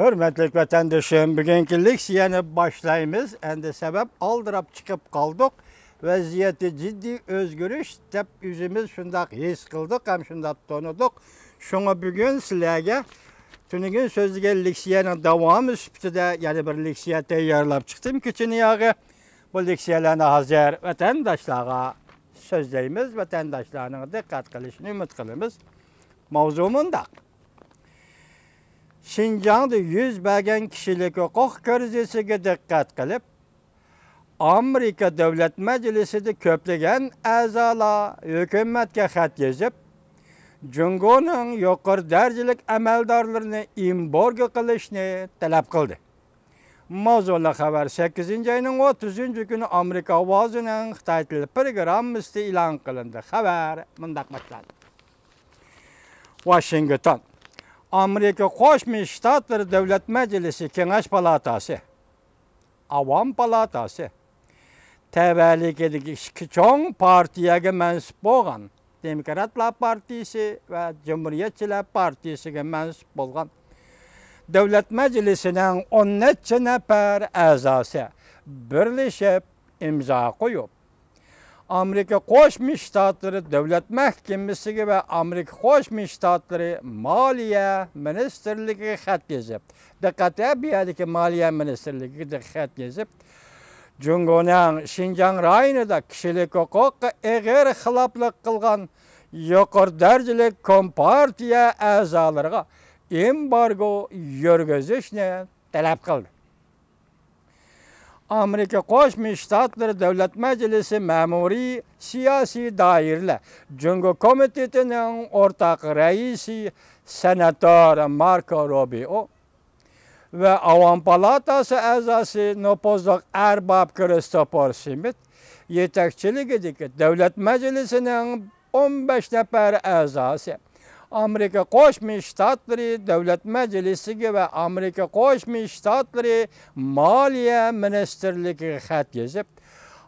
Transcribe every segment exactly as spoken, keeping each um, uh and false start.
ھۆرمەتلىك ۋەتەندىشىم، بۈگۈنكى لېكسىيەنى باشلايمىز. ئەندى سەۋەب، ئالدىراپ چىقىپ قالدۇق. ۋەزىيەتتە جىددىي ئۆزگىرىش دەپ ئۆزىمىز شۇنداق ھېس قىلدۇق ھەم شۇنداق تونۇدۇق. شۇڭا بۈگۈن سىلەرگە تۈنۈگۈن سۆزلىگەن لېكسىيەنىڭ داۋامى سۈپىتىدە يەنە بىر لېكسىيە تەييارلاپ چىقتىم كېچىنى ياغى. بۇ لېكسىيەلەرنى ھازىر ۋەتەنداشلارغا سۆزلەيمىز، ۋەتەنداشلارنىڭ دىققەت قىلىشىنى ئۈمىد قىلىمىز. ماۋزۇ مۇنداق. شىنجاڭدا يۈز بەرگەن كىشىلىك ھوقۇق كىرىزىسىگە دىققەت قىلىپ، ئامېرىكا دۆلەت مەجلىسىدە كۆپلىگەن ئەزالار ھۆكۈمەتكە خەت يېزىپ، جۇڭگونىڭ يۇقىرى دەرىجىلىك ئەمەلدارلىرىنى ئېمبارگو قىلىشنى تەلەپ قىلدى. ماۋزۇلۇق خەۋەر سەككىزىنچى ئاينىڭ ئوتتۇزىنچى كۈنى ئامېرىكا ئاۋازىنىڭ خىتاي تىلى پروگراممىسىدا ئېلان قىلىندى. خەۋەر مۇنداق باشلاندى. ۋاشىنگتون. ئامېرىكا قوشما شتاتلىرى دۆلەت مەجلىسى كېڭەش پالاتاسى، ئاۋام پالاتاسى تەۋەلىكىدىكى ئىككى چوڭ پارتىيەگە مەنسۇپ بولغان، دېموكراتلار پارتىيىسى ۋە جۇمھۇرىيەتچىلەر پارتىيىسىگە مەنسۇپ بولغان دۆلەت مەجلىسىنىڭ ئون نەچچە نەپەر ئەزاسى بىرلىشىپ ئىمزا قويۇپ، ئامېرىكا قوشما شتاتلىرى دۆلەت مەھكىمىسىگە ۋە ئامېرىكا قوشما شتاتلىرى مالىيە مىنىستىرلىكىگە خەت يېزىپ، دىققەت، بۇ يەردىكى مالىيە مىنىستىرلىكىگە خەت يېزىپ، جۇڭگونىڭ شىنجاڭ رايونىدا كىشىلىك ھوقۇققا ئېغىر خىلاپلىق قىلغان يۇقىرى دەرىجىلىك كومپارتىيە ئەزالىرىغا ئېمبارگو يۈرگۈزۈشنى تەلەپ قىلدى. ئامېرىكا قوشما شتاتلىرى دۆلەت مەجلىسى مەمۇرىي سىياسىي دائىرىلەر جۇڭگو كومىتېتىنىڭ ئورتاق رەئىسى سېناتور ماركو روبىئو ۋە ئاۋام پالاتاسى ئەزاسى نوپۇزلۇق ئەرباب كىرىستوپور سمىت يېتەكچىلىكىدىكى دۆلەت مەجلىسىنىڭ ئون بەش نەپەر ئەزاسى ئامېرىكا قوشما شتاتلىرى دۆلەت مەجلىسىگە ۋە ئامېرىكا قوشما شتاتلىرى مالىيە مىنىستىرلىكىگە خەت يېزىپ،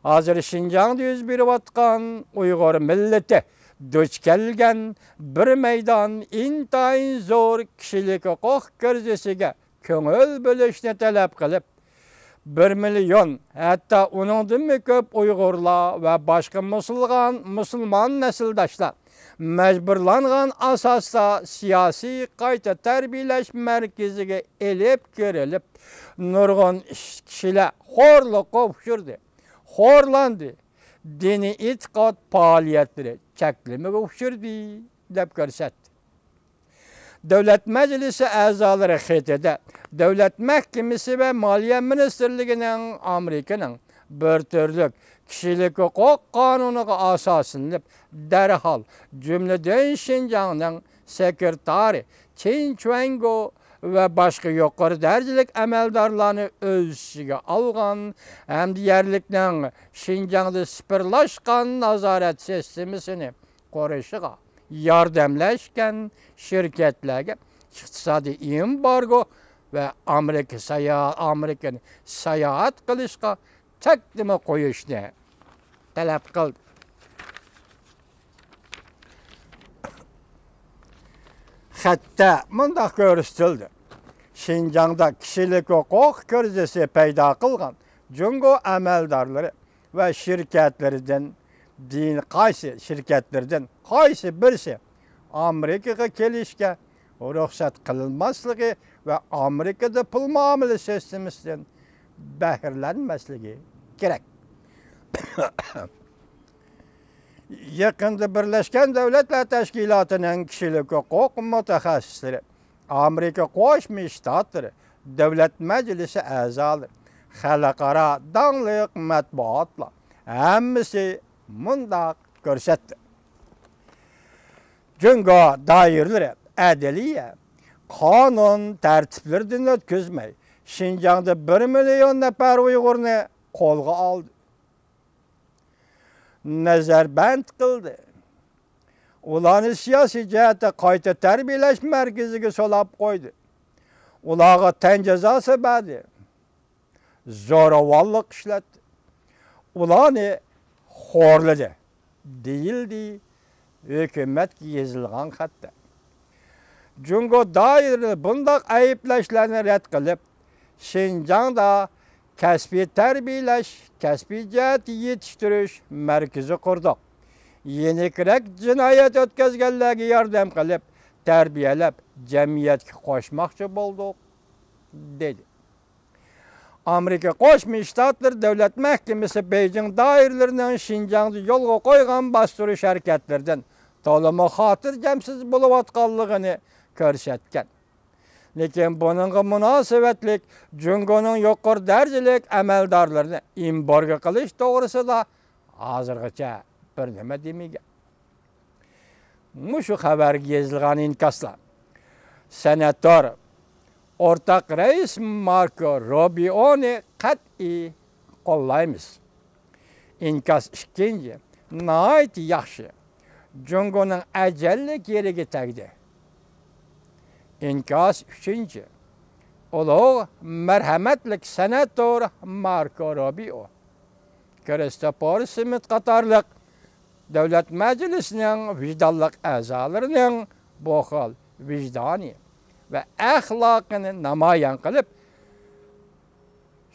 ھازىر شىنجاڭدا يۈز بېرىۋاتقان ئۇيغۇر مىللىتى دۇچ كەلگەن بىر مەيدان ئىنتايىن زور كىشىلىك ھوقۇق كىرىزىسىگە كۆڭۈل بۆلۈشنى تەلەپ قىلىپ، بىر مىليون، ھەتتا ئۇنىڭدىنمۇ كۆپ ئۇيغۇرلار ۋە باشقا مۇسۇلغان، مۇسۇلمان نەسىلداشلار مەجبۇرلانغان ئاساستا سىياسىي قايتا تەربىيەلەش مەركىزىگە ئېلىپ كىرىلىپ، نۇرغۇن كىشىلەر خورلۇققا ئۇچرىدى، خورلاندى، دىنىي ئېتىقاد پائالىيەتلىرى چەكلىمىگە ئۇچرىدى، دەپ كۆرسەتتى. دۆلەت مەجلىسى ئەزالىرى خېتىدە، دۆلەت مەھكىمىسى ۋە مالىيە مىنىستىرلىكىنىڭ ئامېرىكىنىڭ بىر تۈرلۈك كىشىلىك ھوقۇق قانۇنىغا ئاساسلىنىپ، دەرھال، جۈملىدىن شىنجاڭنىڭ سېكرېتارى چېن چۈەنگو ۋە باشقا يۇقىرى دەرىجىلىك ئەمەلدارلارنى ئۆز ئىچىگە ئالغان ھەمدە يەرلىكنىڭ شىنجاڭدا سىفىرلاشقان نازارەت سىستېمىسىنى قۇرۇشىغا ياردەملەشكەن شىركەتلەرگە ئىقتىسادىي ئېمبارگو ۋە ئامېرىكا سايا-، ئامېرىكىنى ساياھەت قىلىشقا چەكلىمە قويۇشنى تەلەپ قىلدى. خەتتە مۇنداق كۆرسىتىلدى: شىنجاڭدا كىشىلىك ھوقۇق كىرىزىسى پەيدا قىلغان جۇڭگو ئەمەلدارلىرى ۋە شىركەتلىرىدىن دىن-، قايسى شىركەتلىرىدىن قايسى بىرسى ئامېرىكىغا كېلىشكە رۇخسەت قىلىنماسلىقى ۋە ئامېرىكىدا پۇل مۇئامىلە سىستېمىسىدىن بەھرىلەنمەسلىكى كېرەك. يېقىندا بىرلەشكەن دۆلەتلەر تەشكىلاتىنىڭ كىشىلىك ھوقۇق مۇتەخەسسىسلىرى، ئامېرىكا قوشما شتاتلىرى دۆلەت مەجلىسى ئەزالىرى، خەلقئارا داڭلىق مەتبۇئاتلار ھەممىسى مۇنداق كۆرسەتتى: جۇڭگو دائىرىلىرى ئەدلىيە، قانۇن تەرتىپلىرىدىن ئۆتكۈزمەي، شىنجاڭدا بىر مىليون نەپەر ئۇيغۇرنى قولغا ئالدى، نەزەربەند قىلدى. ئۇلارنى سىياسىي جەھەتتە قايتا تەربىيەلەش مەركىزىگە سولاپ قويدى. ئۇلارغا تەن جازاسى بەردى. زوراۋانلىق ئىشلەتتى. ئۇلارنى خورلىدى، دېيىلدى ھۆكۈمەتكە يېزىلغان خەتتە. جۇڭگو دائىرىلىرى بۇنداق ئەيىبلەشلەرنى رەت قىلىپ، شىنجاڭدا كەسپىي تەربىيەلەش، كەسپىي جەھەتتە يېتىشتۈرۈش مەركىزى قۇردۇق. يېنىكرەك جىنايەت ئۆتكەزگەنلەرگە ياردەم قىلىپ، تەربىيەلەپ، جەمئىيەتكە قوشماقچى بولدۇق، دېدى. ئامېرىكا قوشما شتاتلىرى دۆلەت مەھكىمىسى بېيجىڭ دائىرىلىرىنىڭ شىنجاڭدا يولغا قويغان باستۇرۇش ھەرىكەتلىرىدىن تولىمۇ خاتىرجەمسىز بولۇۋاتقانلىقىنى كۆرسەتكەن. لېكىن بۇنىڭغا مۇناسىۋەتلىك جۇڭگونىڭ يۇقىرى دەرىجىلىك ئەمەلدارلىرىنى ئېمبارگو قىلىش توغرىسىدا ھازىرغىچە بىر نېمە دېمىگەن. مۇشۇ خەۋەرگە يېزىلغان ئىنكاسلار. سېناتور، ئورتاق رەئىس ماركو روبىئونى قەتئىي قوللايمىز. ئىنكاس ئىككىنچى، ناھايىتى ياخشى. جۇڭگونىڭ ئەجەللىك يېرىگە تەگدى. ئىنكاس ئۈچىنچى، ئۇلۇغ مەرھەمەتلىك سېناتور ماركو روبىئو، كىرىستوپور سمىت قاتارلىق دۆلەت مەجلىسىنىڭ ۋىجدانلىق ئەزالىرىنىڭ بۇ خىل ۋىجدانى ۋە ئەخلاقىنى نامايان قىلىپ،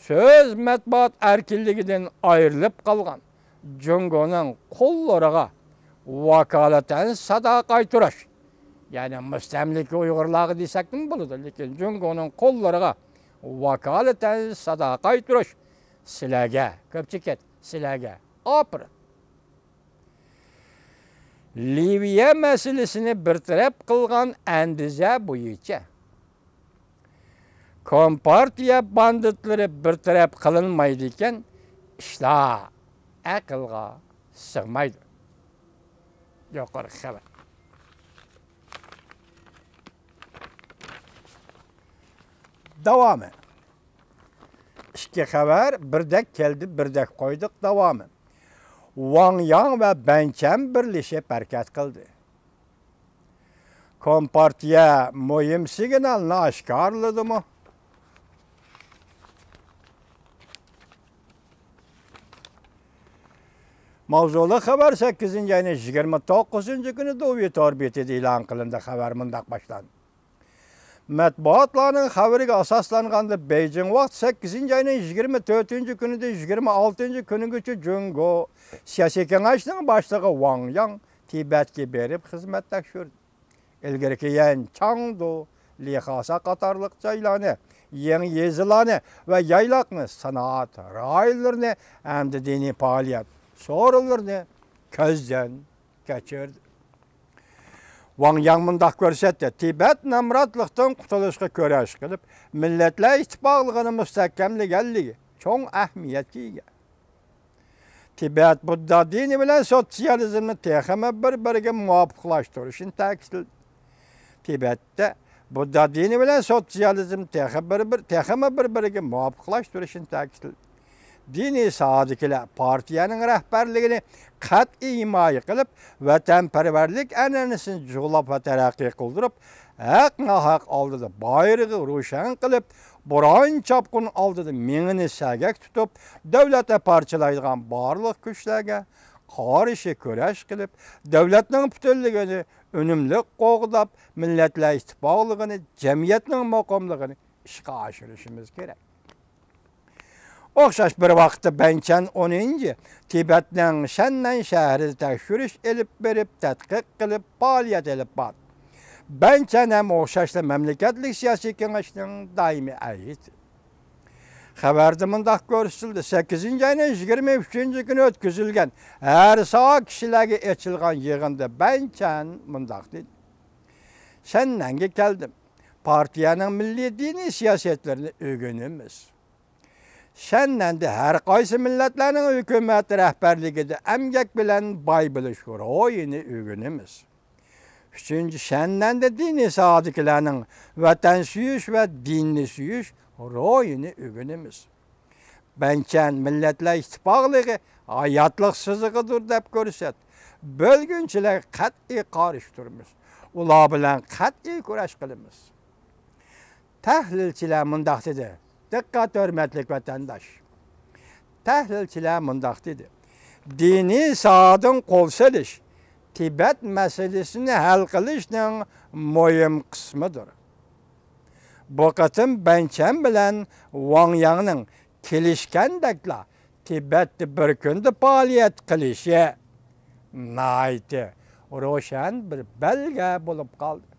سۆز، مەتبۇئات ئەركىنلىكىدىن ئايرىلىپ قالغان جۇڭگونىڭ قۇللىرىغا ۋاكالىتەن سادا قايتۇرۇش، يەنى مۇستەملىكە ئۇيغۇرلارغا دېسەكمۇ بولىدۇ، لېكىن جۇڭگونىڭ قۇللىرىغا ۋاكالىتەن سادا قايتۇرۇش سىلەرگە، كۆپچىكىت، سىلەرگە ئاپىرىن. لىۋىيە مەسىلىسىنى بىر تەرەپ قىلغان ئەندىزە بويىچە، كومپارتىيە باندىتلىرى بىر تەرەپ قىلىنمايدىكەن، ئىشلار ئەقىلغا سىغمايدۇ. يۇقىرىقى خەۋەر. داۋامى. ئىككى خەۋەر بىردەك كەلدى، بىردەك قويدۇق. داۋامى. ۋاڭ ياڭ ۋە بەن چەن بىرلىشىپ ھەرىكەت قىلدى. كومپارتىيە مۇھىم سىگنالنى ئاشكارىلىدىمۇ؟ ماۋزۇلۇق خەۋەر سەككىزىنچى ئاينىڭ يىگىرمە توققۇزىنچى كۈنى دۇۋى تور بېتىدە ئېلان قىلىندى. خەۋەر مۇنداق باشلاندى. مەتبۇئاتلارنىڭ خەۋىرىگە ئاساسلانغاندا، بېيجىڭ ۋاقتى سەككىزىنچى ئاينىڭ يىگىرمە تۆتىنچى كۈنىدىن يىگىرمە ئالتىنچى كۈنىگىچە جۇڭگو سىياسىي كېڭەشنىڭ باشلىقى ۋاڭ ياڭ تىبەتكە بېرىپ خىزمەت تەكشۈردى. ئىلگىرىكى يەن چاڭدۇ، لىخاسا قاتارلىق جايلارنى، يېڭى يېزىلارنى ۋە يايلاقنى، سانائەت رايونلىرىنى ھەمدە دىنىي پائالىيەت سورۇنلىرىنى كۆزدىن كەچۈردى. ۋاڭ ياڭ مۇنداق كۆرسەتتى: تىبەت نامراتلىقتىن قۇتۇلۇشقا كۈرەش قىلىپ، مىللەتلەر ئىتتىپاقلىقىنى مۇستەھكەملىگەنلىكى چوڭ ئەھمىيەتكە ئىگە. تىبەت بۇددا دىنى بىلەن سوتسىيالىزمنى تېخىمۇ بىر-بىرىگە مۇۋاپىقلاشتۇرۇشنى تەكىتلىدى. تىبەتتە بۇددا دىنى بىلەن سوتسىيالىزم تېخى بىر-بىر، تېخىمۇ بىر-بىرىگە مۇۋاپىقلاشتۇرۇشنى تەكىتلىدى. دىنىي ساھەدىكىلەر پارتىيەنىڭ رەھبەرلىكىنى قەتئىي ھىمايە قىلىپ، ۋەتەنپەرۋەرلىك ئەنئەنىسىنى جۇغلاپ ۋە تەرەققىي قىلدۇرۇپ، ھەق-ناھەق ئالدىدا بايرىقى روشەن قىلىپ، بوران-چاپقۇن ئالدىدا مېڭىنى سەگەك تۇتۇپ، دۆلەتنى پارچىلايدىغان بارلىق كۈچلەرگە قارشى كۈرەش قىلىپ، دۆلەتنىڭ پۈتۈنلۈكىنى ئۈنۈملۈك قوغداپ، مىللەتلەر ئىتتىپاقلىقىنى، جەمئىيەتنىڭ مۇقىملىقىنى ئىشقا ئاشۇرۇشىمىز كېرەك. ئوخشاش بىر ۋاقىتتا بەنچەن ئونىنچى تىبەتنىڭ شەننەن شەھىرىدە تەكشۈرۈش ئېلىپ بېرىپ، تەتقىق قىلىپ، پائالىيەت ئېلىپ باردى. بەنچەن ھەم ئوخشاشلا مەملىكەتلىك سىياسىي كېڭەشنىڭ دائىمىي ھەيئىتى. خەۋەردە مۇنداق كۆرسىتىلدى: سەككىزىنچى ئاينىڭ يىگىرمە ئۈچىنچى كۈنى ئۆتكۈزۈلگەن ھەر ساھە كىشىلەرگە ئېچىلغان يىغىندا بەنچەن مۇنداق دېدى: شەننەنگە كەلدىم. پارتىيەنىڭ مىللىي دىنىي سىياسەتلىرىنى ئۆگىنىمىز. شەننەندە ھەر قايسى مىللەتلەرنىڭ ھۆكۈمەت رەھبەرلىكىدە ئەمگەك بىلەن باي بولۇش روھىنى ئۆگىنىمىز. ئۈچىنچى، شەننەندە دىنىي ساھەدىكىلەرنىڭ ۋەتەن سۆيۈش ۋە دىننى سۆيۈش روھىنى ئۆگىنىمىز. بەنچەن مىللەتلەر ئىتتىپاقلىقى ھاياتلىق سىزىقىدۇر دەپ كۆرسەتتى. بۆلگۈنچىلەرگە قەتئىي قارشى تۇرىمىز. ئۇلار بىلەن قەتئىي كۈرەش قىلىمىز. تەھلىلچىلەر مۇنداق دېدى، دىققەت، ھۆرمەتلىك ۋەتەنداش! تەھلىلچىلەر مۇنداق دېدى، دىنىي ساھەدىن قول سېلىش، تىبەت مەسىلىسىنى ھەل قىلىشنىڭ مۇھىم قىسمىدۇر. بۇ قېتىم بەنچەن بىلەن ۋاڭ ياڭنىڭ كېلىشكەندەكلا تىبەتتە بىر كۈندە پائالىيەت قىلىشى ناھايىتى روشەن بىر بەلگە بولۇپ قالدى.